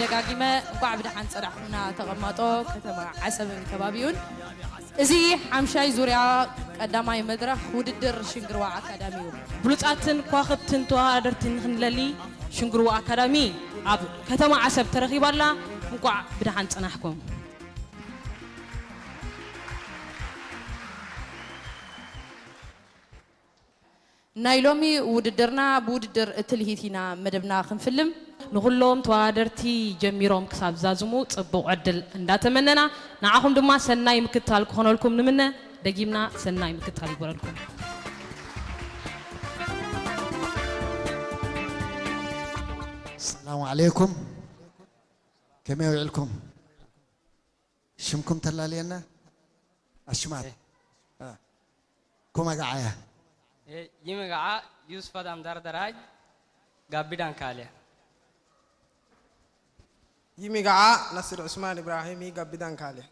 ደጋጊመ እንኳዕ ብደሓን ጸናሕኩምና ተቐማጦ ከተማ ዓሰብን ከባቢኡን። እዚ ሓምሻይ ዙርያ ቀዳማይ መድረኽ ውድድር ሽንግርዋ ኣካዳሚ እዩ። ብሉጻትን ከዋኽብትን ተወዳደርቲ ንኽንለሊ ሽንግርዋ ኣካዳሚ ኣብ ከተማ ዓሰብ ተረኺባ ኣላ። እንቋዕ ብደሓን ጸናሕኩም። ናይ ሎሚ ውድድርና ብውድድር እትልሂት ኢና መደብና ክንፍልም። ንኹሎም ተወዳደርቲ ጀሚሮም ክሳብ ዛዝሙ ጽቡቕ ዕድል እንዳተመነና፣ ንዓኹም ድማ ሰናይ ምክትታል ክኾነልኩም ንምነ። ደጊምና ሰናይ ምክትታል ይግበረልኩም። ሰላም ዓለይኩም፣ ከመይ ውዒልኩም? ሽምኩም ተላልየና? ኣሽማት ኩመ ገዓያ። ይምግዓ ዩስፈት ኣምዳርደራይ ጋቢዳን ካልያ። ይምግዓ ናስር ዑስማን ኢብራሂም ጋቢዳን ካልያ።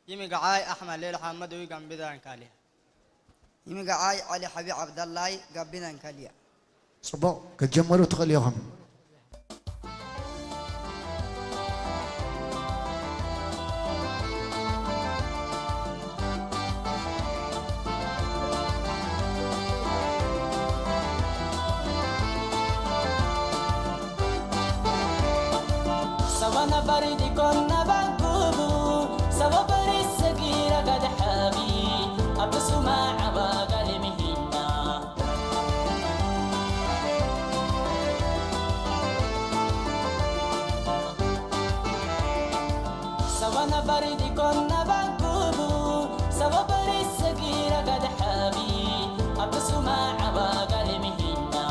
ይምግዓይ ኣሕመድ ሌል ሓመድ ጋቢዳን ካልያ። ይምግዓይ ዓሊ ሓቢ ዓብዳላይ ጋቢዳን ካልያ። ጽቡቕ ክትጀምሩ ትኽእሉ ኢኹም። Sabana baridi konna bagubu sabo bari segira gada habi abdu suma abaga limihina. Sabana baridi konna bagubu sabo bari segira gada habi abdu suma abaga limihina.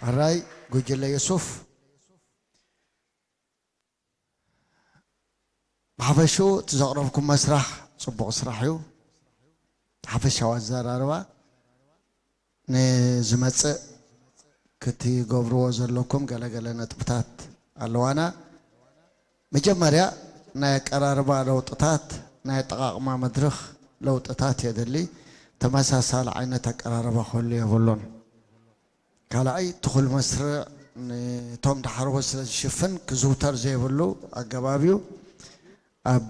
ኣራይ ጉጅለ የሱፍ። ብሓፈሽኡ እቲ ዘቕረብኩሞ ስራሕ ጽቡቕ ስራሕ እዩ። ሓፈሻዊ ኣዘራርባ ንዝመጽእ ክትገብርዎ ዘለኩም ገለገለ ነጥብታት ኣለዋና። መጀመርያ ናይ ኣቀራርባ ለውጥታት፣ ናይ ኣጠቓቕማ መድረኽ ለውጥታት የድሊ። ተመሳሳሊ ዓይነት ኣቀራርባ ክህሉ የብሉን። ካልኣይ ትኹል መስርዕ ንቶም ዳሕረዎት ስለ ዝሽፍን ክዝውተር ዘይብሉ ኣገባብ እዩ። ኣብ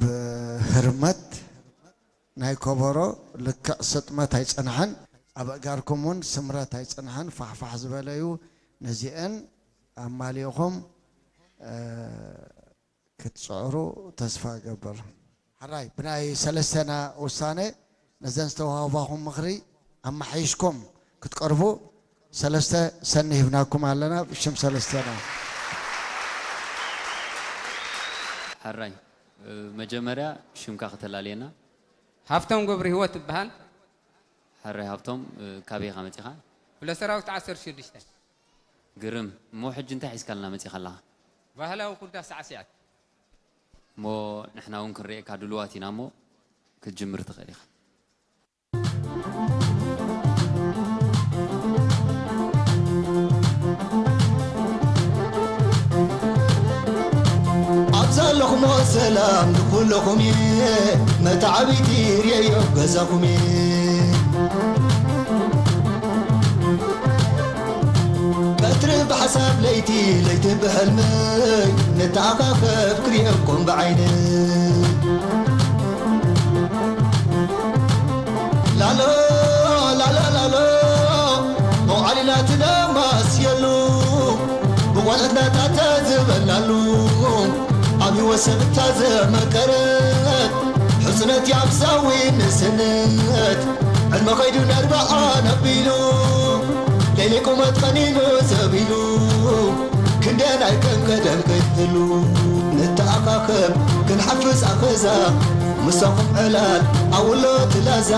ህርመት ናይ ከበሮ ልክዕ ስጥመት ኣይጸንሐን፣ ኣብ ኣእጋርኩም እውን ስምረት ኣይጸንሐን፣ ፋሕፋሕ ዝበለ እዩ። ነዚአን ኣማሊእኹም ክትጽዕሩ ተስፋ እገብር። ሕራይ ብናይ ሰለስተና ውሳነ ነዘን ዝተዋህባኹም ምኽሪ ኣመሓይሽኩም ክትቀርቡ ሰለስተ ሰኒ ሂብናኩም ኣለና፣ ብሽም ሰለስቴና። ሕራይ፣ እ፣ መጀመርያ ሽምካ ከተላልየና። ሃፍቶም ገብረ ህይወት እበሃል። ሕራይ ሃብቶም፣ እ፣ ካበይ ኢኻ መጺኻ? ክፍለ ሰራዊት ዓሰርተ ሽዱሽተ። ግርም። እሞ ሕጂ እንታይ ሒዝካልና መጺኻ ኣለኻ? ባህላዊ ኩዳ ሳዕሲዕት። እሞ ንሕና እውን ክንርእየካ ድሉዋት ኢና እሞ ክትጅምር ትኽእል ኢኻ። ኣብ ዘለኹሞ ሰላም ንኹለኹም እየ መተዓቢቲ ርእየዮ ገዛኹም እየ። ቀትሪ ብሓሳብ ለይቲ ለይቲ ብሕልመይ ንተኣኻኸብ ክርእየኩም ብዓይነይ። ላሎ ላሎ ላሎ መውዓሊና ትደማስየሉ ብቆልዕትና ታተ ዝበላሉ ኣብ ህይወት ሰብ እታ ዘመቀረት ሕጽነት ያብሳዊ ንስነት ዕድመ ኸይዱ ነርብዓ ነቢሉ ለይሊ ቁመት ቐኒኑ ዘቢሉ ክንደናይ ከም ቀደም ከይትህሉ ንተኣኻኸብ ክንሓፍስ ኣኸዛ ምሳኹም ዕላል ኣውሎ ትላዛ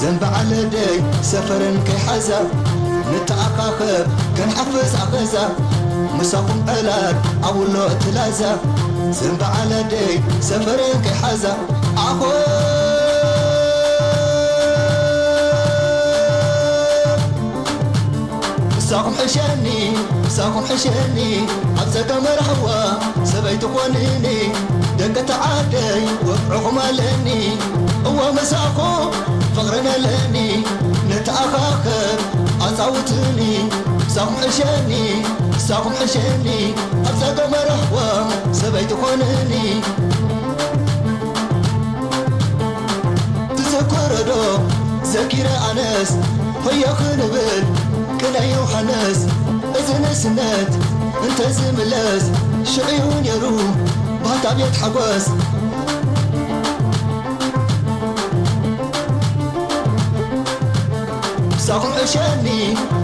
ዘንበዓለደይ ሰፈረን ከይሓዛ ንተኣኻኸብ ክንሓፍስ ኣኸዛ ምሳኹም ዕላል ኣውሎ ትላዛ ዘንበዓለደይ ሰፈረን ከይሓዛ ኣኾ ምሳኹም ሕሸኒ ምሳኹም ሕሸኒ ኣብ ጸጋ መርሕዋ ሰበይቲ ኾንኒ ደቂ ተዓደይ ወግዕኹም ኣለኒ እወ ምሳኹም ፍቕርን ኣለኒ ንተኣኻኸብ ኣጻውትኒ ምሳኹም ሕሸኒ ምሳኹም ሕሸኒ ኣብ ጸጋ መርሕዋ ሰበይቲ ኾንኒ ትዝክርዶ ዘኪረ ኣነስ ሆየ ክንብል ቅነ ዮሃንስ እዚ ንእስነት እንተዝምለስ ሽዕዩ ነይሩ ባህታ ቤት ሓጎስ ምሳኹም ሕሸኒ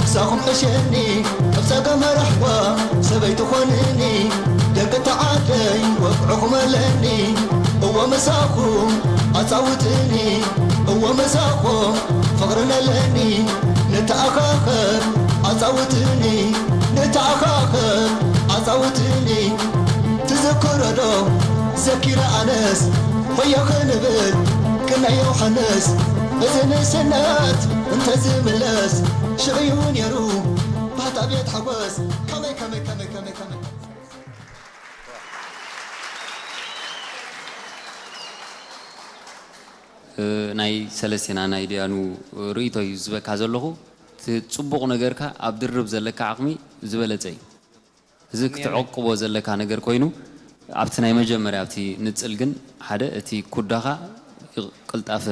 ምሳኹም ሕሸኒ ኣብ ጸገመ ራሕዋ ሰበይቲ ኾንኒ ደቂ ተዓደይ ወግዕኹም ኣለኒ እወ ምሳኹም ኣጻውትኒ እወ ምሳኹም ፍቕርን ኣለኒ ንተኣኻኸብ ኣጻውትኒ ንተኣኻኸብ ኣጻውትኒ ትዝክሮ ዶ ዘኪረ ኣነስ ሆየ ክንብል ቅነ ዮሃንስ እዚ ንእስነት እንተዝምለስ ሽዕዩ ነይሩ ባህታ ቤት ሓጎስ ከመይ ከመይ ከመይ ከመይ ከመይ ናይ ሰለስቴና ናይ ድያኑ ርእይቶ እዩ ዝበካ ዘለኹ እቲ ጽቡቕ ነገርካ ኣብ ድርብ ዘለካ ዓቕሚ ዝበለጸ እዩ እዚ ክትዕቅቦ ዘለካ ነገር ኮይኑ ኣብቲ ናይ መጀመርያ ኣብቲ ንጽል ግን ሓደ እቲ ኩዳኻ ቅልጣፈ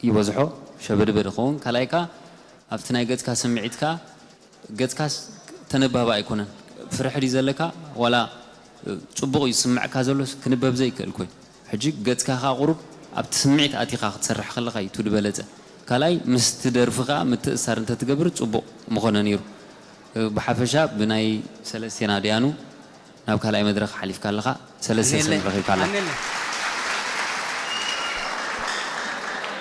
ይበዝሖ ሸበድበድ ኸውን ካልኣይ ከኣ ኣብቲ ናይ ገጽካ ስምዒት ከኣ ገጽካስ ተነባቢ ኣይኮነን ፍርሒ ድዩ ዘለካ ዋላ ጽቡቕ እዩ ዝስምዐካ ዘሎ ክንበብ ዘይክእል ኮይኑ ሕጂ ገጽካ ከኣ ቁሩብ ኣብቲ ስምዒት ኣቲኻ ክትሰርሕ ከለኻ እዩ እቲ ዝበለጸ ካልኣይ ምስቲ ደርፊ ከኣ ምትእስሳር እንተትገብር ጽቡቕ ምኾነ ነይሩ ብሓፈሻ ብናይ ሰለስቴና ድያኑ ናብ ካልኣይ መድረኽ ሓሊፍካ ኣለኻ ሰለስተ ሰብ ረኺብካ ኣለኻ።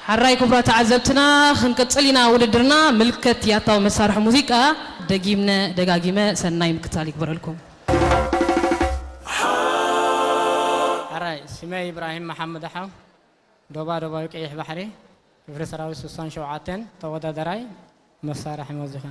ሓራይ ክቡራት ተዓዘብትና ክንቅጽል ኢና ውድድርና ምልከት ያታዊ መሳርሒ ሙዚቃ ደጊምነ ደጋጊመ ሰናይ ምክታል ይግበረልኩም። ሓራይ ስመይ ኢብራሂም መሓመድ ሓው ዶባ ዶባዊ ቀይሕ ባሕሪ ክፍለ ሰራዊት ስሳን ሸውዓተን ተወዳደራይ መሳርሒ ሙዚቃ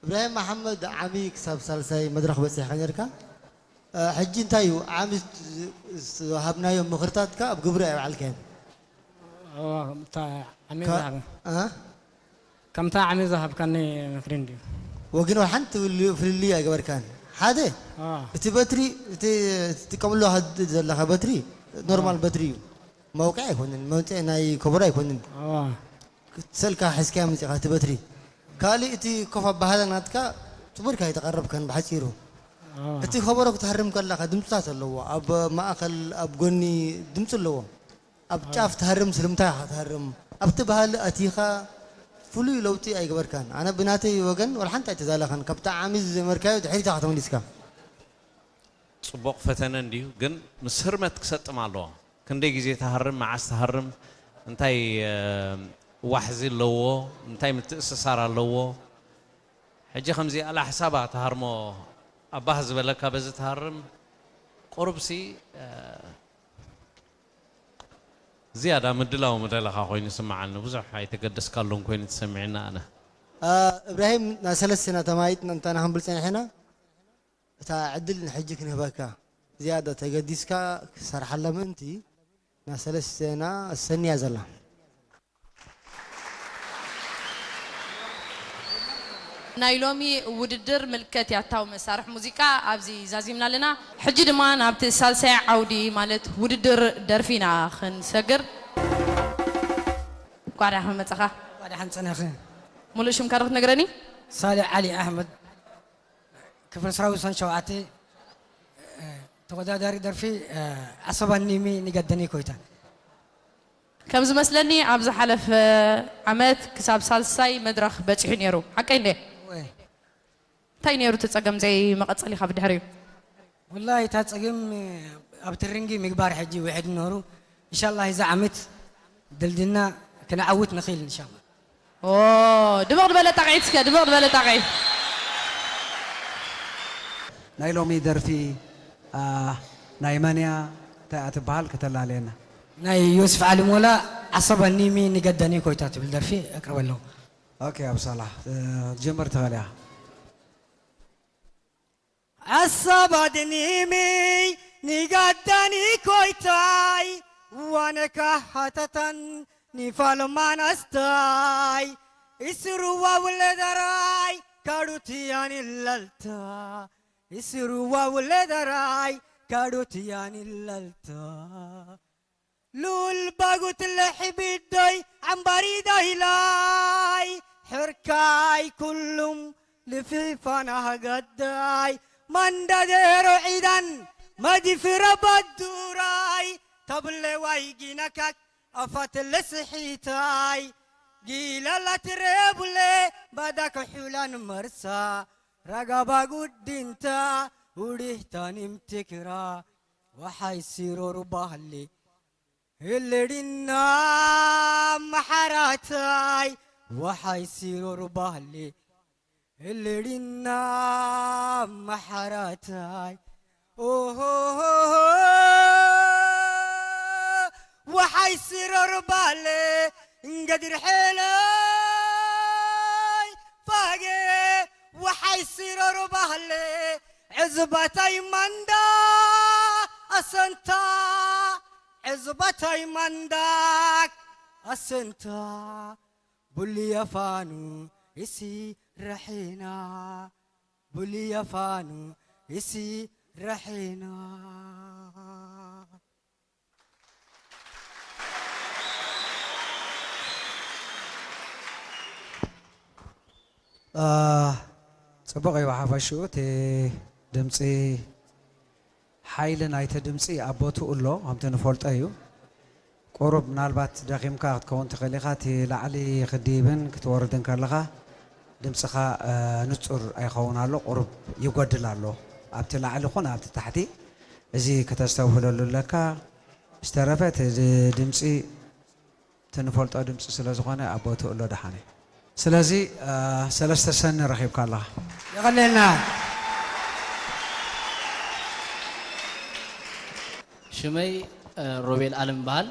እብራሂም መሓመድ፣ ዓሚ ክሳብ ሳልሳይ መድረኽ በጺሕካ ነርካ። እ፣ ሕጂ እንታይ እዩ ዓሚ ዝ-፣ ዝሃብናዮም ምኽርታትካ ኣብ ግብሪ ኣይወዓልካዮን? እዋ፣ ከምታ ዓሚ ከ-፣ ዝሃብ-፣ እ? ከምታ ዓሚ ዝሃብካኒ ምኽሪ እንድዩ። ወግን ወላ ሓንቲ ፍልልዩ-፣ ፍልልዩ ኣይገበርካን። ሓደ፣ እዋ። እቲ በትሪ፣ እቲ ትጥቀምሉ ዘለኻ በትሪ ኖርማል በትሪ እዩ። መውቅዒ ኣይኮንን፣ መውፅዒ ናይ ከበሮ ኣይኮንን። እዋ። ክትሰልካ ሒዝካዮ መፂኻ እቲ በትሪ። ካልእ እቲ ኮፍ ኣባህላ ናትካ ጽቡቕ ኢልካ ኣይተቐረብካን ብሓጺሩ። እዋ። እቲ ከበሮ ክትሃርም ከለኻ ድምፅታት ኣለዎ። ኣብ ማእኸል፣ ኣብ ጎኒ ድምፂ ኣለዎ። ኣብ ጫፍ ትሃርም፣ ስለምንታይ ኢኻ ትሃርም? ኣብቲ ባህሊ ኣቲኻ ፍሉይ ለውጢ ኣይገበርካን። ኣነ ብናተይ ወገን ወላ ሓንቲ ኣይተዛለኻን። ካብ ጣዕሚ ዝጀመርካዮ ድሕሪት ኢኻ ተመሊስካ። ጽቡቕ ፈተነ እንድዩ፣ ግን ምስ ህርመት ክሰጥም ኣለዎ። ክንደይ ግዜ ትሃርም፣ መዓስ ትሃርም፣ እንታይ፣ እ፣ ዋሕዚ ኣለዎ፣ እንታይ ምትእስሳር ኣለዎ። ሕጂ ከምዚ ኣላ ሕሳባ ትሃርሞ፣ ኣባህ ዝበለካ በዚ ትሃርም፣ ቁሩብሲ፣ እ፣ ዝያዳ ምድላው ምደለኻ ኮይኑ ይስምዓኒ። ብዙሕ ኣይተገደስካሉን ኮይኑ ተሰሚዕና ኣነ። እ፣ እብራሂም፣ ናብ ሰለስቴና ተማይጥና እንታና ክንብል ጸኒሕና። እታ ዕድል ንሕጂ ክንህበካ፣ ዝያዳ ተገዲስካ ክሰርሓላ ምእንቲ፣ ንሰለስቴና ኣሰንያ ዘላ። ናይ ሎሚ ውድድር ምልከት ያታዊ መሳርሒ ሙዚቃ ኣብዚ ዛዚምና ኣለና። ሕጂ ድማ ናብቲ ሳልሳይ ዓውዲ፣ ማለት ውድድር ደርፊ ኢና ክንሰግር። እንኳዕ ደሓን መጻኻ። እንኳዕ ደሓን ጸናኺ። ሙሉእ ሽምካ ዶ ክትነግረኒ? ሳሌሕ ዓሊ ኣሕመድ። ክፍለ ሰራዊት ሰን ሸውዓተ፣ እ፣ ተወዳዳሪ ደርፊ፣ እ፣ ዓሰባ ኒሚ ንገደኒ ኮይታ። ከም ዝመስለኒ ኣብ ዝሓለፈ ዓመት ክሳብ ሳልሳይ መድረኽ በጺሑ ነይሩ። ሓቀይ እንዴ? ወይ። እንታይ ነይሩ እቲ ጸገም ዘይመቐጸሊኻ ብድሕሪኡ? ወላሂ እታ ጸገም፣ እ፣ ኣብ ትርንጊ ምግባር ሕጂ ውሕድ ነይሩ። ኢንሻላህ እዚ ዓመት ድልድልና ክንዓውት ንኽእል ኢንሻላህ። ኦ፣ ድምቕ ዝበለ ጣቕዒት እስከ፣ ድምቕ ዝበለ ጣቕዒት። ናይ ሎሚ ደርፊ፣ ኣ፣ ናይ መን እያ? እንታይ እያ ትበሃል? ከተላልየና። ናይ ዮስፍ ዓሊ ሞላ፣ ዓሰባ ኒሚ ንገደኒ ኮይታ ትብል ደርፊ ኣቅርበ ኣለኹ። ኦኬ፣ ኣብሳላ፣ እ፣ ትጀምር ትኽእል እያ። ዓሰባ ድኒሚ ንጋዳኒ ኮይታይ፣ ዋነካ ሃተታን ንፋልማን ኣስታይ፣ እስሩዋ ውለደራይ ካዱትያን ይለልታ፣ እስሩዋ ውለደራይ ካዱትያን ይለልታ። ሉል ባጉት ለሕቢዶይ ዓምባሪ ዳይላይ፣ ሕርካይ ኩሉም ልፍፋና ሃገዳይ፣ ማንዳዴሮ ዒዳን መዲፍረ ባዱራይ፣ ተብሌዋይ ጊነካክ ኣፋት ለስሒታይ፣ ጊላላት ሬቡሌ ባዳክ ሑላን መርሳ፣ ረጋባ ጉዲንታ ውዲህታኒም ትክራ፣ ወሓይ ሲሮሩ ባህሊ ህልድና መሓራታይ፣ ወሓይ ሲሮር ባህሊ ህልድና መሓራታይ። ኦሆሆሆ፣ ወሓይ ሲሮር ባህሊ እንገድር ሐለይ ፋጌ፣ ወሓይ ሲሮር ባህሊ ዕዝባታይ ማንዳ ኣሰንታ። ዕዝባታይ ማንዳክ ኣሰንታ፣ ቡልያፋኑ እሲ ረሒና፣ ቡልያፋኑ እሲ ረሒና። አ፣ ጽቡቕ እዩ ብሓፈሽኡ እቲ ድምጺ፣ ሓይሊ ናይቲ ድምጺ ኣብ ቦትኡ ኣሎ፣ ከምቲ ንፈልጦ እዩ። ቁሩብ ምናልባት ደኺምካ ክትከውን ትኽእል ኢኻ፣ እቲ ላዕሊ ክድይብን ክትወርድን ከለኻ ድምጽኻ፣ እ፣ ንጹር ኣይኸውን ኣሎ፣ ቁሩብ ይጎድል ኣሎ፣ ኣብቲ ላዕሊ ኹን ኣብቲ ታሕቲ። እዚ ከተስተብህለሉ ኣለካ። ዝተረፈ እቲ ድ-፣ ድምጺ እቲ ንፈልጦ ድምፂ ስለ ዝኾነ ኣብ ቦትኡ ኣሎ ደሓነ። ስለዚ፣ እ፣ ሰለስተ ሰኒ ረኺብካ ኣለኻ። የቐንየልና። ሽመይ፣ እ፣ ሮቤል ኣለም ይበሃል።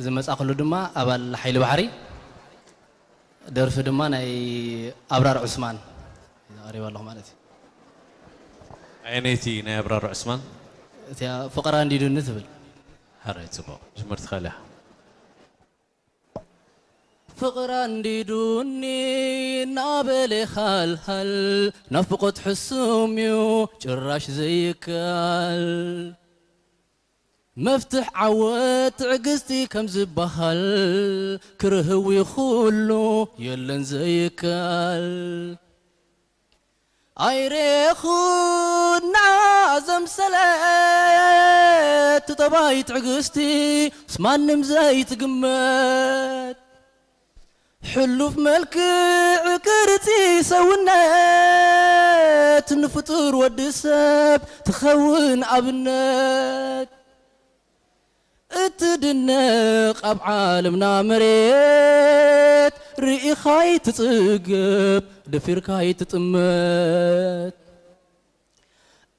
ዝመጻእኩሉ ድማ ኣባል ሓይሊ ባሕሪ፣ ደርፊ ድማ ናይ ኣብራር ዑስማን። ቀሪበ ኣለኹ ማለት እዩ። ኣየነይቲ ናይ ኣብራር ዑስማን? እቲኣ ፍቕራ እንዲዱኒ ትብል። ሕራይ፣ ጽቡቕ። ጅምር ትኽእል ኢኻ። ፍቕራ እንዲዱኒ እናበለ ሃልሃል፣ ናፍቖት ሕሱም እዩ ጭራሽ ዘይከኣል። መፍትሕ ዓወት ትዕግስቲ ከም ዝበሃል፣ ክርህዊ ኩሉ የለን ዘይከኣል። ኣይሬኹና ዘምሰለት ጠባይ ትዕግስቲ ምስ ማንም ዘይትግመት፣ ሕሉፍ መልክዕ ቅርጺ ሰውነት ንፍጡር ወዲ ሰብ ትኸውን ኣብነት። እትድነቕ ኣብ ዓለምና መሬት፣ ርኢኻይ ትጽግብ፣ ደፊርካይ ትጥመት።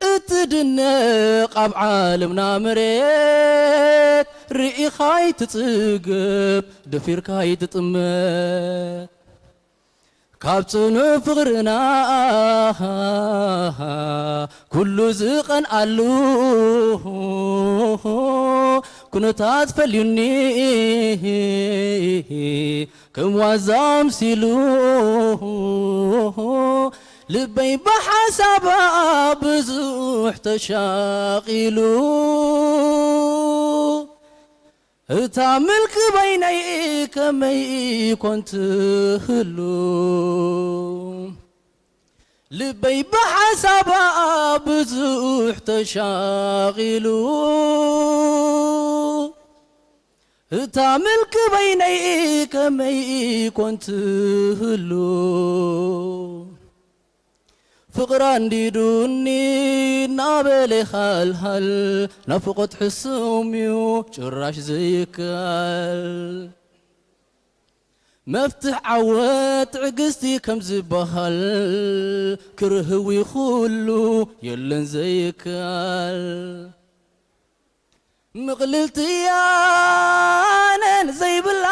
እትድነቕ ኣብ ዓለምና መሬት፣ ርኢኻይ ትጽግብ፣ ደፊርካይ ትጥመት። ካብ ጽኑዕ ፍቕርና ኩሉ ዝቐንኣሉ፣ ኩነታት ፈልዩኒ ከም ዋዛ ኣምሲሉ፣ ልበይ ብሓሳባ ብዙሕ ተሻቒሉ። እታ ምልኪ በይነይ ከመይ ኮን ትህሉ፣ ልበይ ብሓሳባ ብዙሕ ተሻቒሉ። እታ ምልኪ በይነይ ከመይ ኮን ትህሉ፣ ፍቕራ እንዲዱኒ እናበለ ሃልሃል፣ ናፍቖት ሕሱም እዩ ጭራሽ ዘይከኣል። መፍትሕ ዓወት ትዕግስቲ ከም ዝበሃል፣ ክርህዊ ኩሉ የለን ዘይከኣል። ምቕልልቲ ያነን ዘይብላ፣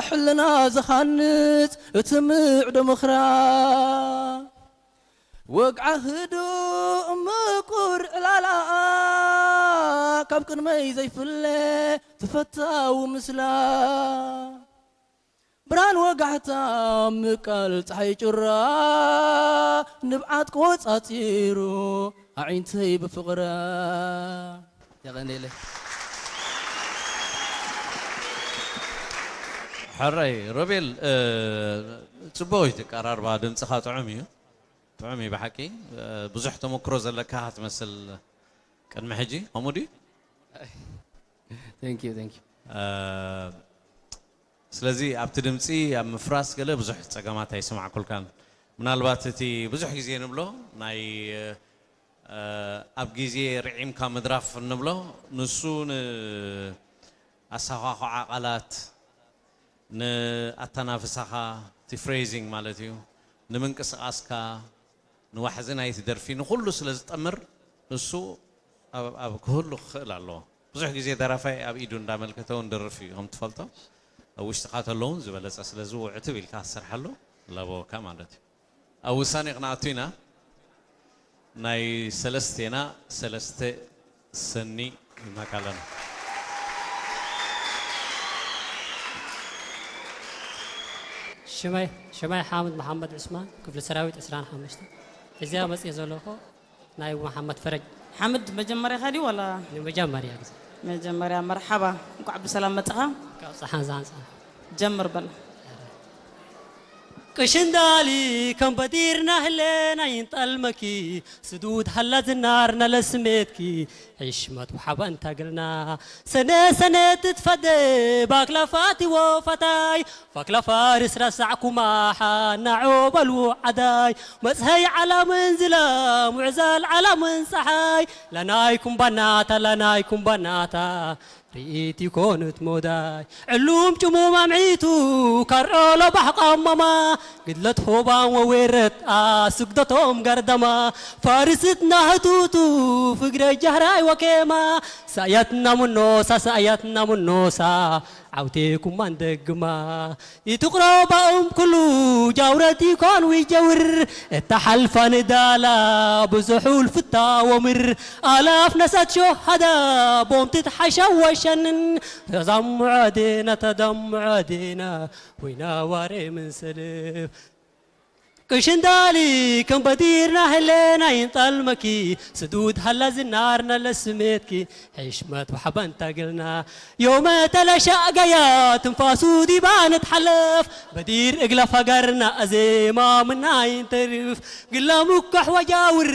ሕልና ዝሃንጽ እቲ ምዕዶ ምኽራ፣ ወግዓ ህዱእ ምቁር ዕላላ፣ ካብ ቅድመይ ዘይፍለ ተፈታዊ ምስላ። ብርሃን ወጋሕታ ምቃል ጸሓይ ጩራ፣ ንብዓት ቆጻጺሩ ኣዒንተይ ብፍቕራ። የቐንየለይ። ሕራይ ሮቤል፣ እ፣ ጽቡቕ እዩ እቲ ኣቀራርባ፣ ድምጽኻ ጥዑም እዩ። ጥዑም እዩ ብሓቂ። እ፣ ብዙሕ ተመክሮ ዘለካ ትመስል ቅድሚ ሕጂ፣ ከምኡ ድዩ? Thank you, thank you። እ፣ ስለዚ ኣብቲ ድምጺ ኣብ ምፍራስ ገለ ብዙሕ ጸገማት ኣይሰማዕኩልካን። ምናልባት እቲ ብዙሕ ግዜ ንብሎ ናይ፣ እ፣ ኣብ ግዜ ርዒምካ ምድራፍ እንብሎ፣ ንሱ ንኣሰዃኹዓ ቃላት፣ ንኣተናፍሳኻ፣ እቲ ፍሬዚንግ ማለት እዩ፣ ንምንቅስቓስካ፣ ንዋሕዚ ናይቲ ደርፊ፣ ንኹሉ ስለ ዝጠምር፣ ንሱ ኣብ፣ ኣብ ክህሉ ክኽእል ኣለዎ። ብዙሕ ግዜ ደራፋይ ኣብ ኢዱ እንዳመልከተ እውን ድርፍ እዩ፣ ከም ትፈልጦ። ኣብ ውሽጥኻ ተሎ እውን ዝበለጸ፣ ስለዚ ውዕትብ ኢልካ ክትሰርሓሉ ኣለዎ ማለት እዩ። ኣብ ውሳኔ ክንኣቱ ኢና። ናይ ሰለስቴና ሰለስተ ሰኒ ይመካለና። ሽመይ ሽመይ ሓምድ መሓመድ ዑስማን፣ ክፍሊ ሰራዊት ዕስራን ሓሙሽተን። እዚኣ መፅእ ዘለኹ ናይ መሓመድ ፈረጅ። ሓምድ መጀመርያኻ ድዩ ዋላ? ንመጀመርያ ግዜ። መጀመርያ መርሓባ፣ እንኳዕ ብሰላም መፅኻ። ካብ ፀሓን ዝሓንፃ። ጀምር በል። ቅሽንዳሊ ከም በዲርና ህሌና ይንጠልመኪ፣ ስዱድ ሃላ ዝናርና ለስሜትኪ፣ ሕሽመት ውሓባ እንታግልና። ሰነ ሰነ ትትፈደ ባክላ ፋቲ ወፋታይ፣ ፋክላ ፋርስ ራሳዕኩማ ሓናዖ በልዎ ዓዳይ። መጽሀይ ዓላምን ዝላም ውዕዛል ዓላምን ፀሓይ፣ ላናይኩም ባናታ ላናይኩም ባናታ፣ ርኢት ይኮኑት ሞዳይ። ዕሉም ጭሙም ኣምዒቱ ካርዖሎ ባሕቋማማ፣ ግድለት ሆባን ወዌረት ኣስግደቶም ጋርዳማ፣ ፋርስት ናህቱቱ ፍግረ ጃህራይ ወኬማ፣ ሳያትና ሙኖሳ ሳያትና ሙኖሳ፣ ዓውቴ ኩማን ደግማ ይትቕሮ ባኡም ኩሉ ጃውረት ይኮን ዊጀውር እታ ሓልፋ ንዳላ ብዙሕ ውልፍታ ወምር ኣላፍ ነሳት ሸሃዳ ቦምትት ሓሻወሸንን ተዛምዖ ዴና ተዛምዖ ዴና ወይና ዋሬ ምን ሰልፍ ቅሽንዳሊ ከም በዲርና ህሌና ይንጣልመኪ ስዱድ ሃላ ዝናርና ለስሜትኪ ሕሽመት ወሓባን ታግልና ዮመ ተለሻ ገያ ትንፋሱ ዲባ ንትሓለፍ በዲር እግላ ፈጋርና ኣዜማ ምና ይንተርፍ ግላ ሙካሕ ወጃውር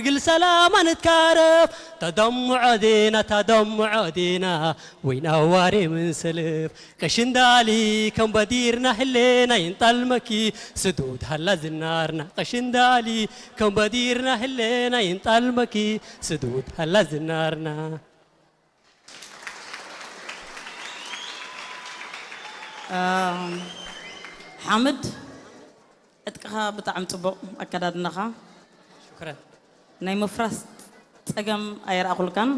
ግል ሰላማ ንትካረፍ ተደምዖ ዴና ተደምዖ ዴና ወይና ዋሬ ምን ሰልፍ ቀሽንዳሊ ከም በዲርና ህሌና ይንጣልመኪ ስዱድ ሃላ ዝናርና ቀሽንዳሊ ከም በዲርና ህሌና ይንጣልመኪ ስዱድ ሃላ ዝናርና ሓምድ ዕጥቅኻ ብጣዕሚ ፅቡቕ ኣከዳድናኻ ሽክረን ናይ ምፍራስ ፀገም ኣየርኣኹልካን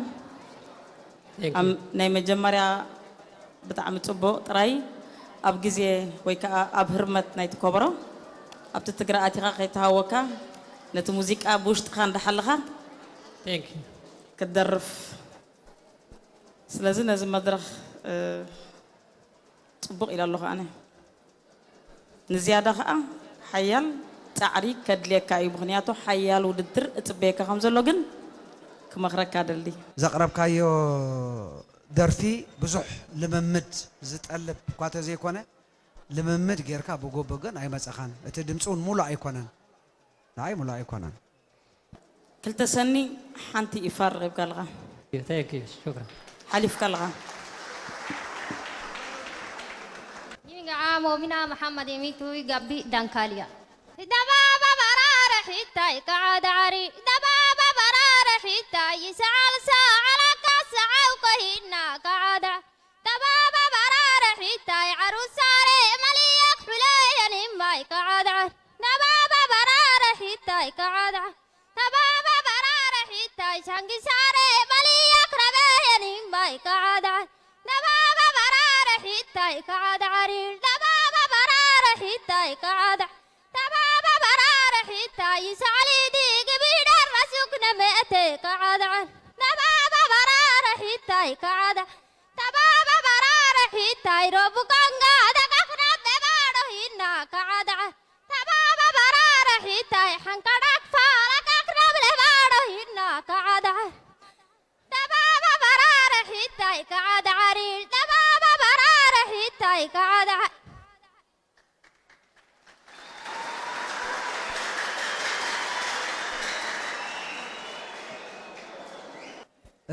Thank you. ኣብ ናይ መጀመርያ ብጣዕሚ ፅቡቕ ጥራይ ኣብ ግዜ ወይ ከዓ ኣብ ህርመት ናይቲ ኮበሮ ኣብቲ ትግረ ኣቲኻ ከይተሃወካ ነቲ ሙዚቃ ብውሽጥኻ እንዳሓለኻ Thank you. ክትደርፍ ስለዚ ነዚ መድረኽ እ፣ ፅቡቕ ኢለ ኣለኹ ኣነ ንዝያዳ ከዓ ሓያል ፃዕሪ ከድልየካ እዩ ምክንያቱ ሓያል ውድድር እፅበየካ ከም ዘሎ ግን ክመክረካ ደሊ ዘቕረብካዮ ደርፊ ብዙሕ ልምምድ ዝጠልብ እኳ ተዘይኮነ ልምምድ ጌርካ ብጎቦ ግን ኣይመፀኻን። እቲ ድምፂ እውን ሙሉእ ኣይኮነን። ንዓይ ሙሉእ ኣይኮነን። ክልተ ሰኒ ሓንቲ ኢፋ ረኺብካ ኣለኻ Thank you. ሽክረን ሓሊፍካ ኣለኻ Yinga amo mina Muhammad mitu gabi dankalia. Dababa barara hitai kaadari. Dababa barara hitai sa'al sa'ala ka sa'au kahina kaada. Dababa barara hitai arusare maliyak hulayan imai kaada. Dababa barara hitai kaada. Dababa barara hitai sangisare maliyak rabayan imai kaada. Dababa barara hitai kaada arir. Dababa barara hitai kaada. Dababa barara hitai sa'ali di gibidar rasuk namete kaada. Dababa barara hitai kaada. Dababa barara hitai robukanga dagakna bebado hinna kaada. Dababa barara hitai hankadak fala kakna bebado hinna kaada. Dababa barara hitai kaada arir. Dababa barara hitai kaada.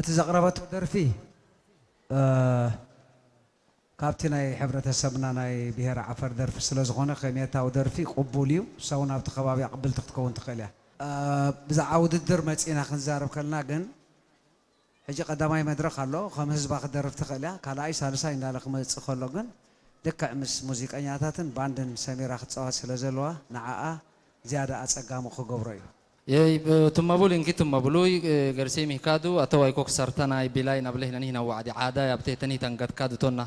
እቲ ዘቕረበቶ ደርፊ እ፣ ካብቲ ናይ ሕብረተሰብና ናይ ብሄረ ዓፈር ደርፊ ስለ ዝኾነ ከሜታዊ ደርፊ ቅቡል እዩ። ንሳ እውን ኣብቲ ከባቢኣ ቅብልቲ ክትከውን ትኽእል እያ። እ፣ ብዛዕባ ውድድር መፂና ክንዛረብ ከለና ግን ሕጂ ቀዳማይ መድረኽ ኣሎ፣ ከም ህዝባ ክትደርፍ ትኽእል እያ። ካልኣይ ሳልሳይ እንዳለ ክመፅእ ከሎ ግን ልክዕ ምስ ሙዚቀኛታትን ባንድን ሰሚራ ክትፃወት ስለ ዘለዋ ንዓኣ ዝያዳ ኣፀጋሚ ክገብሮ እዩ። Yei tumabulu inki tumabulu garsii mihkaadu atawai kok sartanai bilai nableh nani hina wa'di aadai abteh tani tan gad kaadu tonna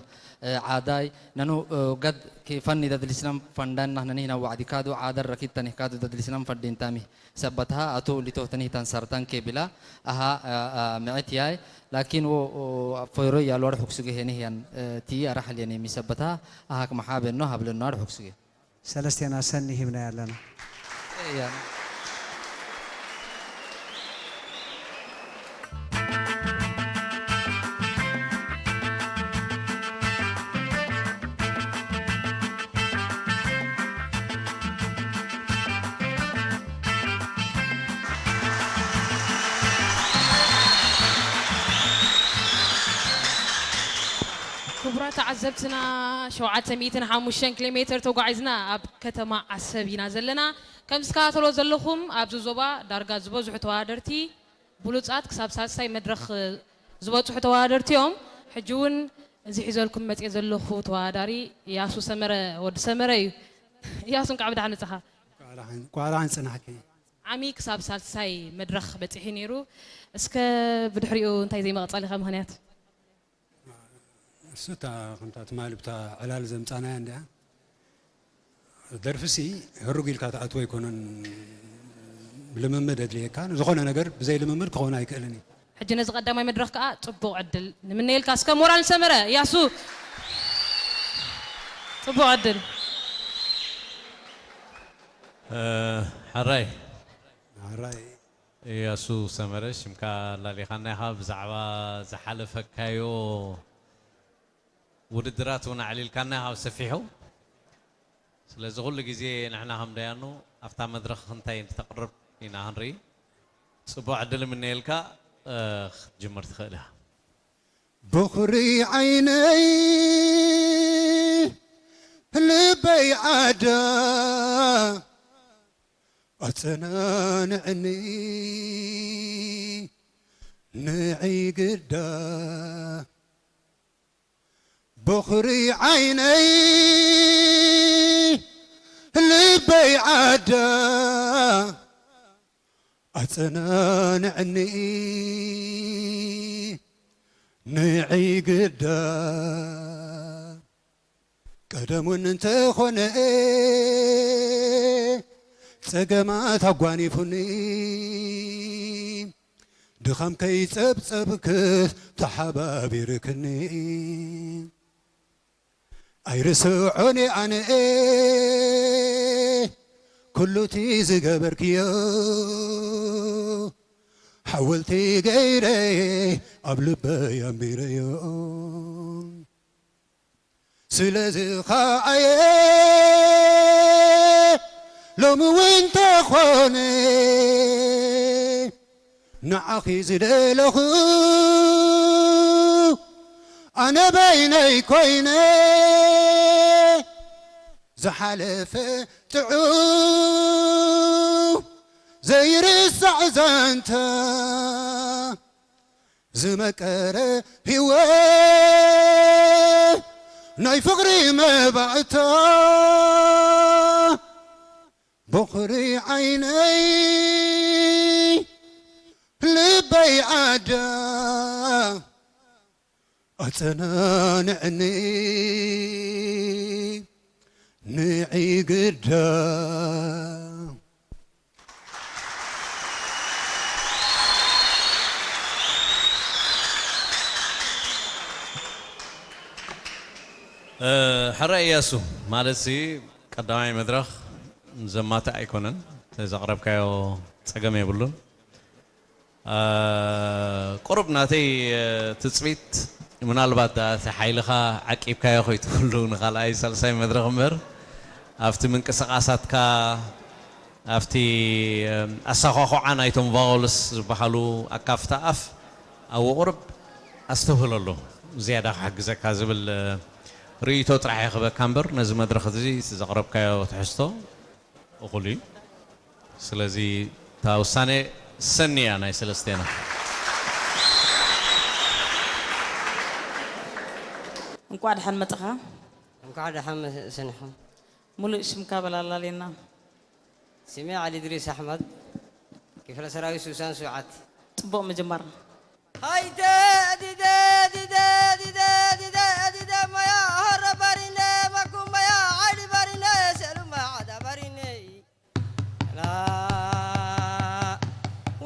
aadai nanu gad ki fanni dadlisnam fandanna nani hina wa'di kaadu aadar rakit tani kaadu dadlisnam faddin tami sabbatha atu lito tani tan sartan ke bila aha mi'it yai lakin wo foiro yalwar huksuge heni hiyan ti arah liani mi sabbatha aha kmaha benno hablenno ar huksuge ሰለስቴና ሰኒ ሂብናያ ኣለና። ክቡራት ተዓዘብትና ሸውዓተ ሚእትን ሓሙሽተን ኪሎ ሜትር ተጓዒዝና ኣብ ከተማ ዓሰብ ኢና ዘለና። ከም ዝከታተሎ ዘለኹም ኣብዚ ዞባ ዳርጋ ዝበዝሑ ተወዳደርቲ ብሉጻት ክሳብ ሳልሳይ መድረኽ ዝበጽሑ ተወዳደርቲ እዮም። ሕጂ እውን እዚ ሒዘልኩም መጽየ ዘለኹ ተወዳዳሪ እያሱ ሰመረ ወዲ ሰመረ እዩ። እያሱ እንቃዕ ብደሓን መጻኻ። ቋራን ጽናሕኪ ዓሚ ክሳብ ሳልሳይ መድረኽ በጺሑ ነይሩ። እስከ ብድሕሪኡ እንታይ ዘይመቐጸሊኻ ምኽንያት? እሱ እታ ከምታ ትማሊ ብታ ዕላል ዘምጻናያ እንዲያ። ደርፍሲ ህሩግ ኢልካ ትኣትዎ ኣይኮነን። ልምምድ ኣድልየካ። ዝኾነ ነገር ብዘይ ልምምድ ክኸውን ኣይክእልን እዩ። ሕጂ ነዚ ቀዳማይ መድረኽ ከኣ ጽቡቕ ዕድል ንምነየልካ። እስከ ሞራል ሰመረ፣ ያሱ። ጽቡቕ ዕድል። እ፣ ሕራይ። ሕራይ። ያሱ ሰመረ፣ ሽምካ ኣላሊኻና ኢኻ። ብዛዕባ ዝሓለፈካዮ ውድድራት እውን ኣዕሊልካና ኢኻ ብሰፊሑ። ስለዚ ኩሉ ግዜ ንሕና ከም ደያኑ ኣብታ መድረኽ እንታይ እንተተቕርብ ኢና ክንርኢ። ጽቡቕ ዕድል እምነየልካ፣ እ፣ ክትጅምር ትኽእል ኢኻ። በኹሪ ዓይነይ ልበይ ዓዳ ኣጸናንዕኒ ንዒ ግዳ በኹሪ ዓይነይ ልበይ ዓዳ ኣጸናንዕኒ ንዒ ግዳ ቀደሙን እንተኾነ ጸገማት ኣጓኒፉኒ ድኻም ከይጸብጸብክስ ተሓባቢርክኒ ኣይርስዖን ኣነ ኩሉቲ ዝገበርክዮ ሓወልቲ ገይረ ኣብ ልበይ ኣንቢረዮ ስለዚ ኸዓየ ሎሚ እውን ተኾነ ንዓኺ ዝደለኹ ኣነ በይነይ ኮይነ ዝሓለፈ ጥዑም ዘይርሳዕ ዛንታ ዝመቀረ ህይወት ናይ ፍቕሪ መባእታ በኹሪ ዓይነይ ልበይ ዓዳ ኣጸናንዕኒ ንዒ ግዳ ሕረ እያሱ ማለት ሲ ቀዳማይ መድረኽ ዘማትእ ኣይኮነን። ዘቕረብካዮ ጸገም የብሉን። ቁሩብ ናተይ ትጽቢት ምናልባት ደኣ እቲ ሓይልኻ ዓቂብካዮ ከይትብሉ ንኻልኣይ ሳልሳይ መድረኽ እምበር ኣብቲ ምንቅስቓሳትካ ኣብቲ ኣሳዃኹዓ ናይቶም ቫውልስ ዝበሃሉ ኣካፍታ ኣፍ ኣብኡ ቁሩብ ኣስተብህለሉ ዝያዳ ክሕግዘካ ዝብል ርእይቶ ጥራሕ እየ ክበካ እምበር ነዚ መድረኽ እዚ እቲ ዘቕረብካዮ ትሕዝቶ እኹል እዩ። ስለዚ እታ ውሳነ ሰኒ እያ ናይ ሰለስቴና። እንቋዕ ደሓን መጻኻ። እንኳዕ ደሓን ሰኒኹም። ሙሉእ ሽምካ በል ኣላልየና። ስሜ ዓሊ ድሪስ ኣሕመድ፣ ክፍለ ሰራዊት ሱሳን ሱዓት። ጽቡቕ ምጅማር። ሃይተ ዲደ ዲደ ዲደ ዲደ ዲደ መያ ሆረ ባሪነ ማኩ መያ ዓሊ ባሪነ ሰሉ ማዓዳ ባሪነ ላ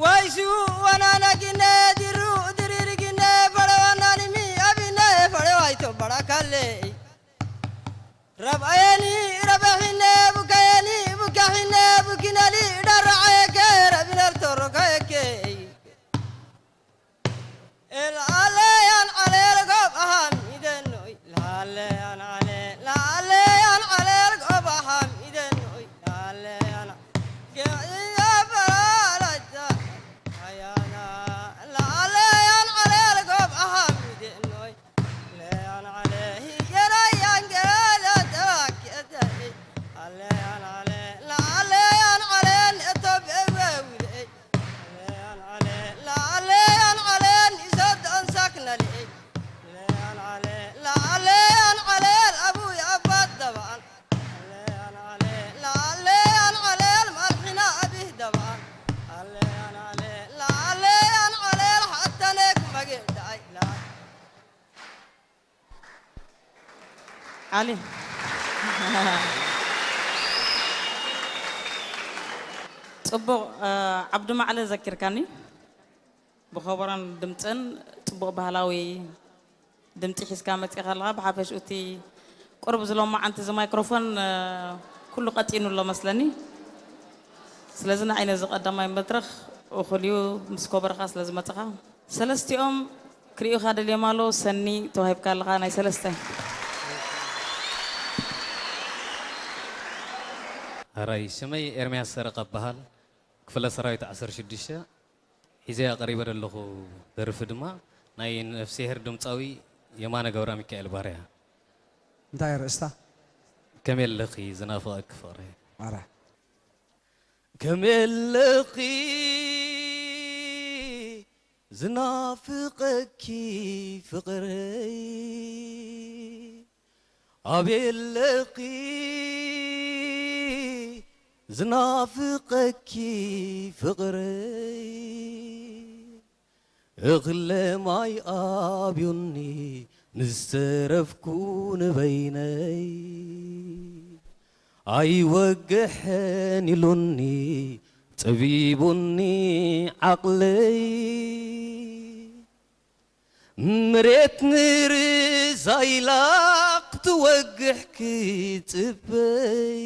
ወይሱ ወናና ጊነ ዲሩ ድሪሪ ጊነ ፈረ ዋናኒሚ ኣቢነ ፈረ ዋይቶ በራካለ ረብኣየኒ ረበሒነ ቡካየኒ ቡካሒነ ቡኪነሊ ዳራዓየከ ረቢነል ተሮካየከ ዓሊ። ጽቡቕ፣ እ፣ ዓብዱ ማዕለ ዘኪርካኒ። ብኸበሮን ድምጽን ጽቡቕ ባህላዊ ድምጺ ሒዝካ መጺኻ ኣለኻ። ብሓፈሽኡ እቲ ቁሩብ ዝሎማዓንቲ እዚ ማይክሮፎን፣ እ፣ ኩሉ ቀጢኑ ኣሎ መስለኒ። ስለዚ ንዓይ ነዚ ቀዳማይ መድረኽ እኹል እዩ፣ ምስ ኮበርኻ ስለ ዝመጻኻ። ሰለስቲኦም ክርእዩኻ ደልዮም ኣለዉ። ሰኒ ተዋሂብካ ኣለኻ ናይ ሰለስተ። ሕራይ፣ ሽመይ ኤርምያስ ሰረቐ እበሃል። ክፍለ ሰራዊት ዓሰርተ ሽዱሽተ ሒዘያ ቀሪበ ዘለኹ ደርፊ ድማ ናይ ነፍስሄር ድምጻዊ የማነ ገብረሚካኤል ባርያ። እንታይ ርእስታ? ከመይ ኣለኺ ዝናፍቐኪ ፍቕረይ። ማራ። ከመይ ኣለኺ ዝናፍቐኪ ፍቕረይ፣ ኣበይ ኣለኺ ዝናፍቐኪ ፍቕረይ፣ እኽለ ማይ ኣብዩኒ ምስ ተረፍኩ ንበይነይ። ኣይወግሕን ኢሉኒ ጸቢቡኒ ዓቕለይ። መሬት ንርዛይላ ክትወግሕ ክጽበይ።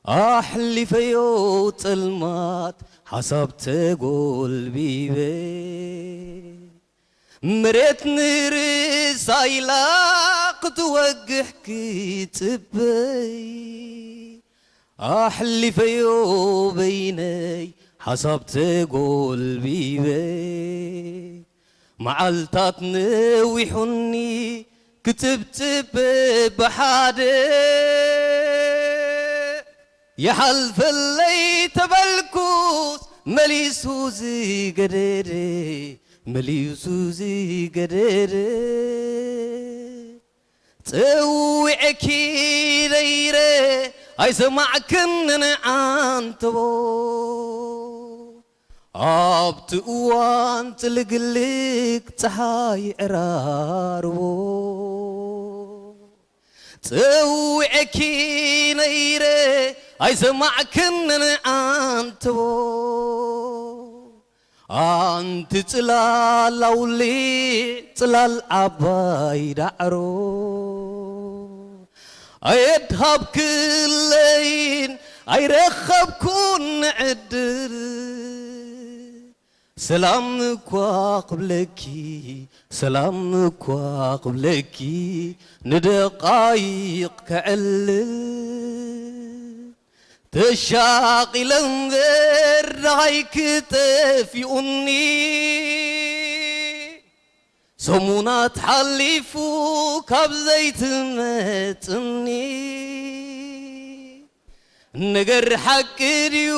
ኣሕሊፈዮ ጸልማት ሓሳብ ተጎልቢበ። መሬት ንርዛይላ ክትወግሕ ክጽበይ። ኣሕሊፈዮ በይነይ ሓሳብ ተጎልቢበ። መዓልታት ነዊሑኒ ክጽብጽብ ብሓደ። ይሓልፈለይ ተበልኩስ መሊሱ ዝገደደ፣ መሊሱ ዝገደደ። ጸዊዐኪ ነይረ ኣይሰማዕክንን ዓንተቦ፣ ኣብቲ እዋን ጽልግልግ ጸሓይ ዕራርቦ። ጸዊዐኪ ነይረ ኣይሰማዕክንን ዓንተቦ፣ ኣንቲ ጽላል ኣውሊዕ ጽላል ዓባይ ዳዕሮ፣ ኣየድሃብክለይን ኣይረኸብኩን ዕድል። ሰላም እኳ ክብለኪ፣ ሰላም እኳ ክብለኪ፣ ንደቓይቕ ከዕልል። ተሻቒለ እምበር ደሃይ ክጠፊኡኒ፣ ሰሙናት ሓሊፉ ካብ ዘይትመጽኒ። ነገር ሓቂ ድዩ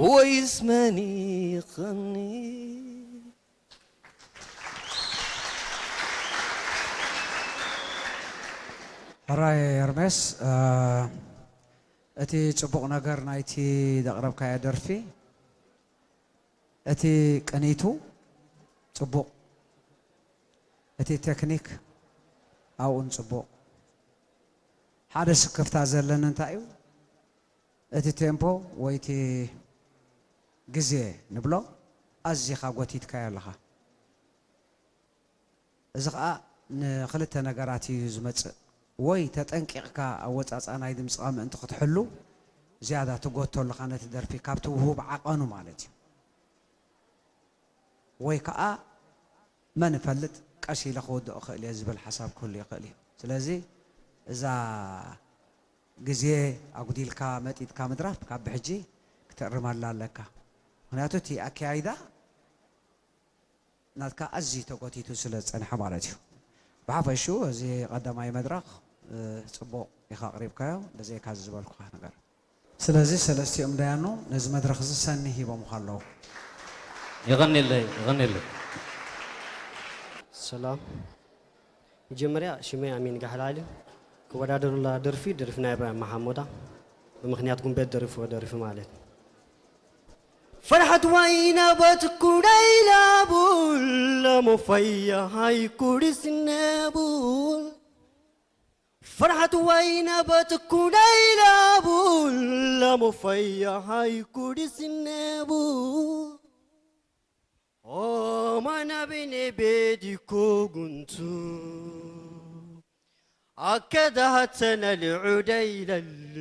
ወይስ መኒኽኒ? ሕራይ ኤርሜስ፣ እ፣ እቲ ጽቡቕ ነገር ናይቲ ዘቕረብካዮ ደርፊ፣ እቲ ቅኒቱ ጽቡቕ፣ እቲ ቴክኒክ ኣብኡን ጽቡቕ። ሓደ ስክፍታ ዘለኒ እንታይ እዩ፣ እቲ ቴምፖ ወይ እቲ ግዜ ንብሎ ኣዚኻ ጎቲትካዮ ኣለኻ። እዚ ኸኣ ንኽልተ ነገራት እዩ ዝመጽእ። ወይ ተጠንቂቕካ ኣወጻጽኣ ናይ ድምጽኻ ምእንቲ ክትሕሉ ዝያዳ ትጎቶ ኣለኻ ነቲ ደርፊ ካብቲ ውሁብ ዓቐኑ ማለት እዩ። ወይ ከኣ መን እፈልጥ ቀስ ኢለ ክውድኦ እኽእል እየ ዝብል ሓሳብ ክህሉ ይኽእል እዩ። ስለዚ እዛ ግዜ ኣጉዲልካ መጢጥካ ምድራፍ ካብ ብሕጂ ክትእርመላ ኣለካ። ምኽንያቱ እቲ ኣከያይዳ ናትካ ኣዝዩ ተጎቲቱ ስለ ዝጸንሐ ማለት እዩ። ብሓፈሽኡ እዚ ቀዳማይ መድረኽ፣ እ፣ ጽቡቕ ኢኻ ኣቕሪብካዮ፣ እንተዘይካ እዚ ዝበልኩኻ ነገር። ስለዚ ሰለስቲኦም ደያኑ ነዚ መድረኽ እዚ ሰኒ ሂቦምኻ ኣለዉ። የቐንየለይ፣ የቐንየለይ። ሰላም። መጀመርያ ሽመይ ኣሚን ጋሕላሊ ክወዳደሩላ ደርፊ፣ ደርፊ ናይ እብራሂም መሓሙዳ ብምኽንያት ጉንበት ደሪፍዎ ደርፊ ማለት። فرحت وين بتكون إلى بول مفيا هاي كورس النبول فرحة وين بتكون إلى أبو لمفيا هاي كودي سنبو. ኦማና ብንቤዲኮ ጉንቱ ኣከዳሃተነ ልዑደ ይለሊ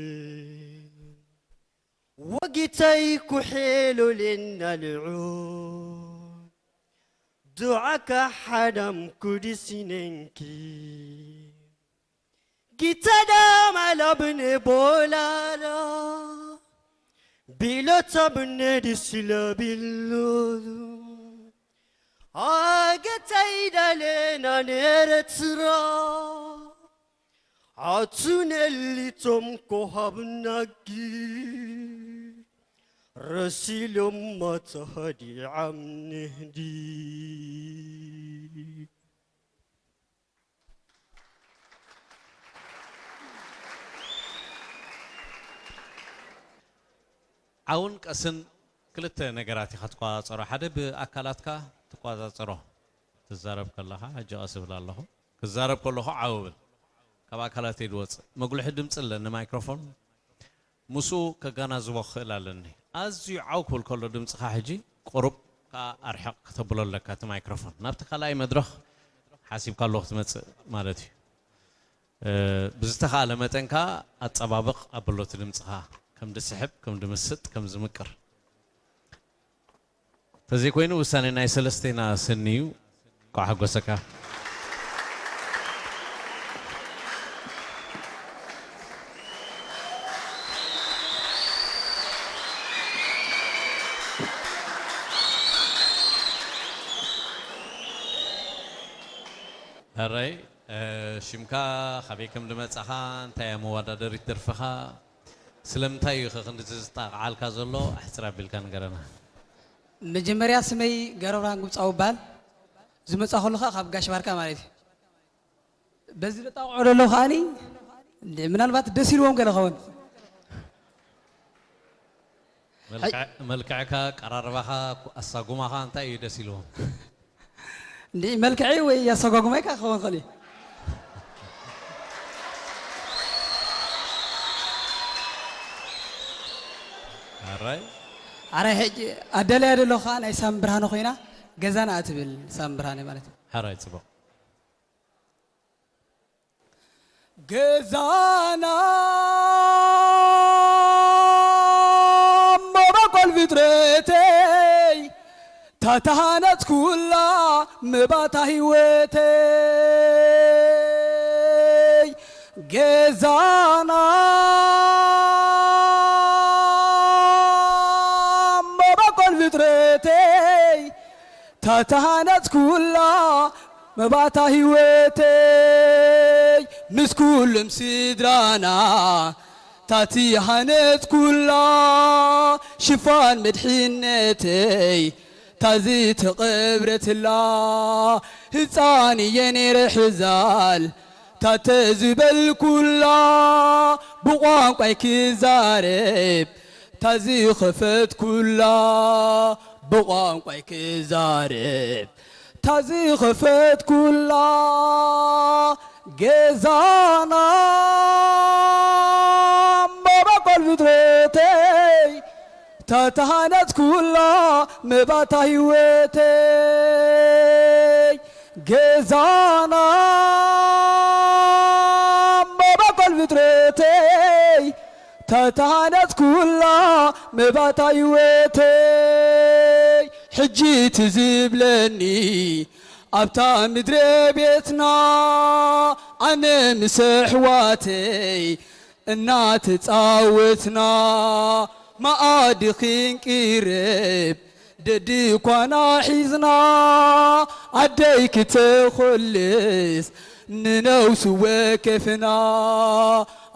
ወጊተይ ኩሒሉ ልነልዑ ዱዓካ ሓዳም ኩዲሲነንኪ ጊተዳ ማላብን ቦላላ ቢሎታ ብነዲ ሲለቢሎ ኣገታይ ዳሌና ኔረትራ ኣቱነሊቶም ኮሃብናጊ ረሲሎም ማተሃዲ ዓምንህዲ ዓውን ቀስን ክልተ ነገራት ኢኻ ትቆጻጸሮ። ሓደ ብኣካላትካ ትቆጻጸሮ። ትዛረብ ከለኻ፣ ሕጂ ቀስ እብል ኣለኹ። ክዛረብ ከለኹ ዓው እብል። ካብ ኣካላተይ ዝወጽእ። መጉልሒ ድምጺ ኣለኒ ማይክሮፎን። ምስኡ ከጋናዝቦ ክኽእል ኣለኒ። ኣዝዩ ዓው ክብል ከሎ ድምጽኻ ሕጂ ቁሩብ ከኣ ኣርሕቕ ክተብሎ ኣለካ እቲ ማይክሮፎን። ናብቲ ካልኣይ መድረኽ ሓሲብካሉ ክትመጽእ ማለት እዩ። ብዝተኻእለ መጠን ከኣ ኣጸባብቕ ኣብሎ እቲ ድምጽኻ ከም ድስሕብ ከም ድምስጥ ከም ዝምቅር ተዘይኮይኑ ውሳኔ ናይ ሰለስቴና ስኒ እዩ። እንኳዕ ሓጎሰካ። ሕራይ ሽምካ ካበይ ከም ድመጻኻ እንታይ እያ መወዳደሪት ደርፍኻ ስለምንታይ እዩ ኸ ክንድዚ ዝጣቕዓልካ ዘሎ ኣሕጽር ኣቢልካ ንገረና። መጀመርያ ስመይ ገብረብርሃን ግብፃዊ ይበሃል። ዝመፃኹሉ ከዓ ካብ ጋሽ ባርካ ማለት እዩ። በዚ ዝጣቕዖ ዘለዉ ከዓኒ ምናልባት ደስ ኢልዎም ገለ ኸውን። መልክዕካ፣ ኣቀራርባኻ፣ ኣሳጉማኻ እንታይ እዩ ደስ ኢልዎም? እንዲ መልክዐይ ወይ ኣሰጓጉማይ ከዓ ክኸውን ይኽእል እዩ። ኣራይ ኣራይ ሕጂ ኣዳልያ ደሎ ከዓ ናይ ሳሚ ብርሃነ ኮይና ገዛና እትብል ሳሚ ብርሃነ ማለት እዩ። ኣራይ ፅቡቕ። ገዛና መበቆል ፍጥረተይ ታተሃነጽኩላ መባታ ህይወተይ ገዛና መበቆል ፍጥረተይ ታተሃነጽኩላ መባታ ህይወተይ ምስ ኩሎም ስድራና ታቲ ሃነጽኩላ ሽፋን መድሕነተይ ታዚ ተቐብረትላ ህፃን እየ ነይረ ሕዛል ታተዝበልኩላ ብቋንቋይ ክዛረብ ታዝኸፈትኩላ ብቋንቋይ ክዛረብ ታዝኸፈትኩላ ገዛና መበቆል ፍጥረተይ ታተሃነጽኩላ መባታ ህይወተይ ገዛና መበቆል ፍጥረተይ ተተሃነጽኩላ መባታ ህይወተይ ሕጂ ትዝብለኒ ኣብታ ምድረ ቤትና ኣነ ምስ ኣሕዋተይ እናተጻወትና መኣዲ ክንቅርብ ደድኳና ሒዝና ኣደይ ክተኾልስ ንነውሲ ወከፍና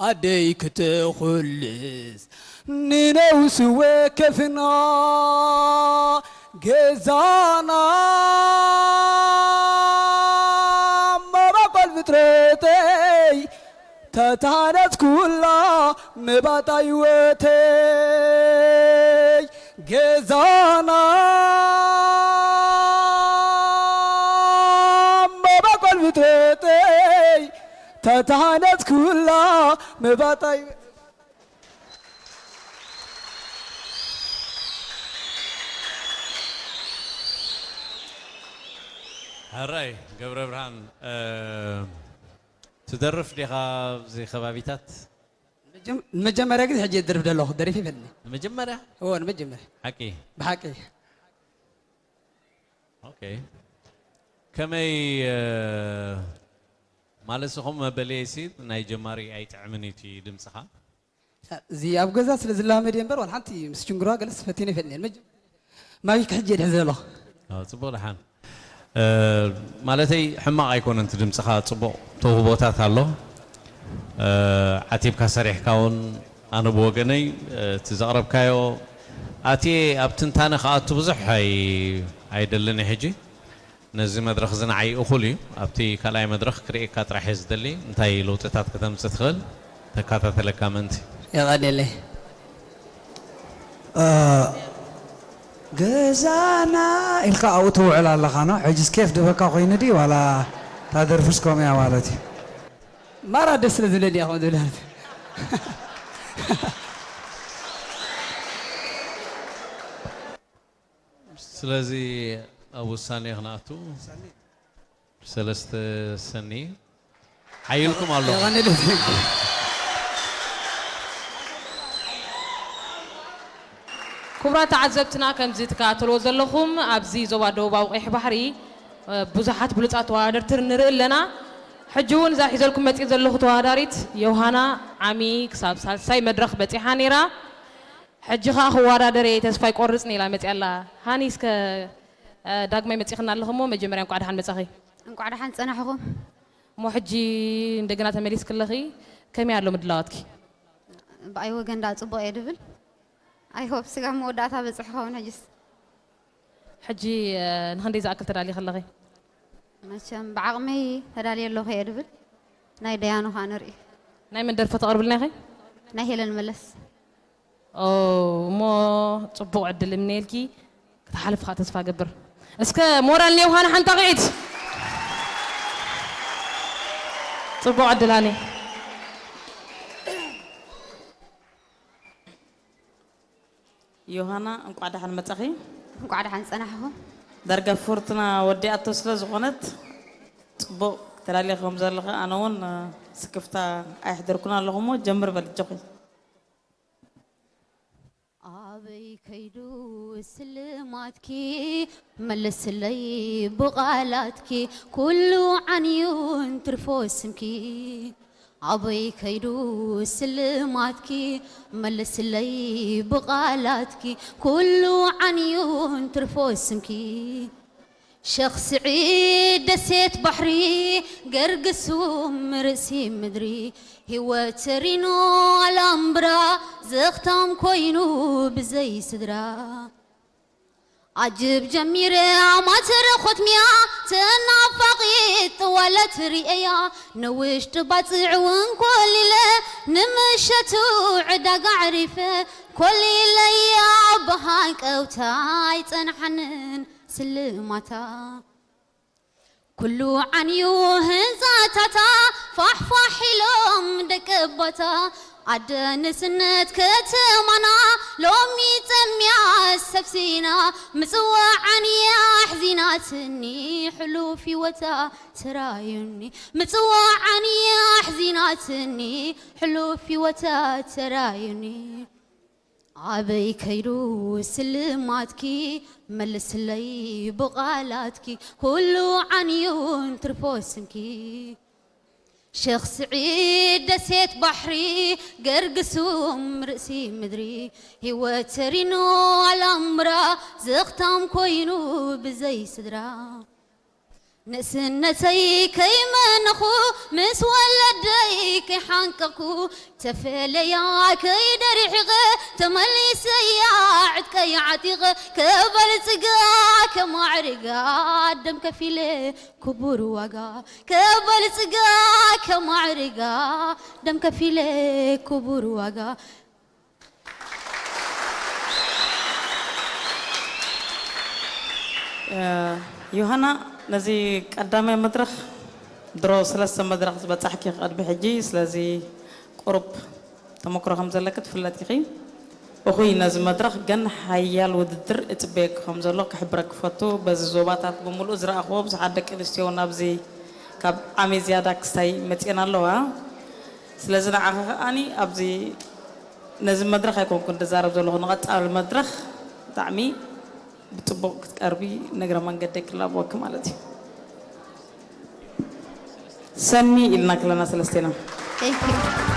ኣደይ ክተኾልስ ንነውሲ ወከፍና ገዛና መበቆል ፍጥረተይ ተታነጽኩላ መባታ ህይወተይ ገዛና መበቆል ፍጥረተይ ተተሃነጽኩላ መባጣይ ሕራይ ገብረ ብርሃን፣ ትደርፍ ዲኻ ኣብዚ ከባቢታት? ንመጀመርያ ግዜ ሕጂ የድርፍ ዘለኹ ደሪፍ ይፈልኒ። ንመጀመርያ? እዎ ንመጀመርያ። ሓቂ? ብሓቂ። ብሓቂ። ኦኬ። ከመይ፣ ማለት ስኹም መበለየሲ ናይ ጀማሪ ኣይጥዕምን እዩ እቲ ድምፅኻ? እዚ ኣብ ገዛ ስለ ዝላመድ እየ እምበር ዋላ ሓንቲ ምስ ጅንግሯ ገለስ ፈቲነ ይፈልኒ። ማይክ ሕጂ የድሕዝ ዘለኹ። ጽቡቕ ደሓን። ማለተይ ሕማቕ ኣይኮነን፣ እቲ ድምፅኻ ጽቡቕ ተውህቦታት ኣሎ። ዓቲብካ ሰሪሕካ እውን ኣነ ብወገነይ እቲ ዘቕረብካዮ ኣትየ ኣብ ትንታነ ክኣቱ ብዙሕ ኣይደልን ሕጂ። ነዚ መድረኽ እዚ ንዓይ እኹል እዩ። ኣብቲ ካልኣይ መድረኽ ክርእየካ ጥራሕ እየ ዝደሊ፣ እንታይ ለውጥታት ከተምፅእ ትኽእል ተካታተለካ ምእንቲ። የቐኔለይ። ገዛና ኢልካ ኣብኡ ትውዕል ኣለኻ ኖ ሕጅስ ኬፍ ድበካ ኮይኑ ድዩ ዋላ ታደርፍስ ከምኡ እያ ማለት እዩ። ማራ ደስ ስለ ዝብለኒ እያ ከምኡ ዝብላ። ስለዚ ኣብ ውሳኔ ክንኣቱ ሰለስተ ሰኒ ሓይልኩም ኣሎ። ክቡራት ተዓዘብትና ከምዚ ትከታተልዎ ዘለኹም ኣብዚ ዞባ ደቡባዊ ቀይሕ ባሕሪ ብዙሓት ብሉፃት ተወዳደርቲ ንርኢ ኣለና። ሕጂ እውን እዛ ሒዘልኩም መፂእ ዘለኹ ተወዳዳሪት ዮሃና ዓሚ ክሳብ ሳልሳይ መድረኽ በፂሓ ነይራ። ሕጂ ኸዓ ክወዳደር እየ ተስፋ ኣይቆርፅን ኢላ መፂኣ ኣላ። ሃኒ እስከ ዳግማይ መፂኽና ኣለኹ እሞ መጀመርያ እንቋዕ ደሓን መፃኺ። እንቋዕ ደሓን ፀናሕኹም። እሞ ሕጂ እንደገና ተመሊስኪ ኣለኺ ከመይ ኣሎ ምድላዋትኪ? ብኣይ ወገን ዳ ፅቡቕ እየ ድብል። ኣይ ሆፕ ስጋብ መወዳእታ በፅሕ ኸውን ሕጅስ። ሕጂ ንኽንደይ ዝኣክል ተዳሊኺ ኣለኺ? መቸም ብዓቕመይ ተዳልየ ኣለኹ እየ ድብል። ናይ ደያኑ ከዓ ንርኢ። ናይ መን ደርፊ ተቕርብልና ኢኺ? ናይ ሄለን መለስ። እሞ ፅቡቕ ዕድል እምነየልኪ። ክትሓልፍ ከዓ ተስፋ ገብር። እስከ ሞራል ንዮሃና ሓንጣቂዒት። ፅቡቕ ዕድል ሃኒ። ዮሃና እንቋዕ ደሓን መጻኺ። እንቋዕ ደሓን ጸናሕኹም። ዳርጋ ፉርትና ወዲኣቶ ስለ ዝኾነት ጽቡቕ ተዳልየ ከም ዘለኺ ኣነ እውን ስክፍታ ኣይሕደርኩን ኣለኹ እሞ ጀምር በል እጆኺ። ኣበይ ከይዱ ስልማትኪ መልስለይ ብቓላትኪ ኩሉ ዓንዩን ትርፎ ስምኪ ኣበይ ከይዱ ስልማትኪ መልስለይ ብቓላትኪ ኩሉ ዓንዩን ትርፎ ስምኪ ሸኽ ስዒድ ደሴት ባሕሪ ገርግሱም ርእሲ ምድሪ ህይወት ሪኖ ኣላምብራ ዘኽታም ኮይኑ ብዘይ ስድራ ኣጅብ ጀሚረ ኣማተረ ኾትሚያ ተናፋቒት ጥዋለት ርእያ ንውሽጢ ባጽዕ እውን ኮሊለ ንምሸቱ ዕዳጋ ዕሪፈ ኮሊለያ ብሃንቀውታ ኣይጸንሓንን ስልማታ ኩሉ ዓንዩ ህንፃታታ ፋሕፋሕ ኢሎም ደቂ ኣባታ ኣደ ንስነት ከተማና ሎሚ ጸምያ ሰብሲና ምጽዋዕ ዓንያ ኣሕዚናትኒ ሕሉፍ ህይወታ ተራዩኒ ምጽዋዕ ዓንያ ኣሕዚናትኒ ሕሉፍ ህይወታ ተራዩኒ ኣበይ ከይዱ ስልማትኪ መልስለይ ብቓላትኪ ኩሉ ዓንዩን ትርፎ ስምኪ ሸኽ ስዒድ ደሴት ባሕሪ ገርግሱም ርእሲ ምድሪ ህይወት ተሪኖ ኣላምራ ዘኽታም ኮይኑ ብዘይ ስድራ ንእስነተይ ከይመነኹ ምስ ወለደይ ከይሓንቀቕኩ ተፈለያ ከይደ ርሒቐ ተመሊሰያ ዕጥቀይ ዓጢቐ ከበልጽጋ ከማዕርጋ ደም ከፊለ ክቡር ዋጋ ከበልጽጋ ከማዕርጋ ደም ከፊለ ክቡር ዋጋ ዮሃና ነዚ ቀዳማይ መድረኽ ድሮ ሰለስተ መድረኽ ዝበጻሕኪ ቅድሚ ሕጂ፣ ስለዚ ቁሩብ ተመክሮ ከም ዘለኪ ትፍለጥ ኢኺ። እኹይ፣ ነዚ መድረኽ ግን ሓያል ውድድር እጽበየኪ ከም ዘሎ ክሕብረኪ ክፈቱ። በዚ ዞባታት ብምሉእ ዝረኣኽዎ ብዙሓት ደቂ ኣንስትዮ እውን ኣብዚ ካብ ዓመይ ዝያዳ ክስታይ መጺኤን ኣለዋ። ስለዚ ንዓኺ ከኣኒ ኣብዚ ነዚ መድረኽ ኣይኮንኩን ዝዛረብ ዘለኹ፣ ንቐጻሊ መድረኽ ብጣዕሚ ብጽቡቕ ክትቀርቢ ንእግረ መንገደይ ክላበወኪ ማለት እዩ። ሰኒ ኢልና ከለና ሰለስቴና። Thank you.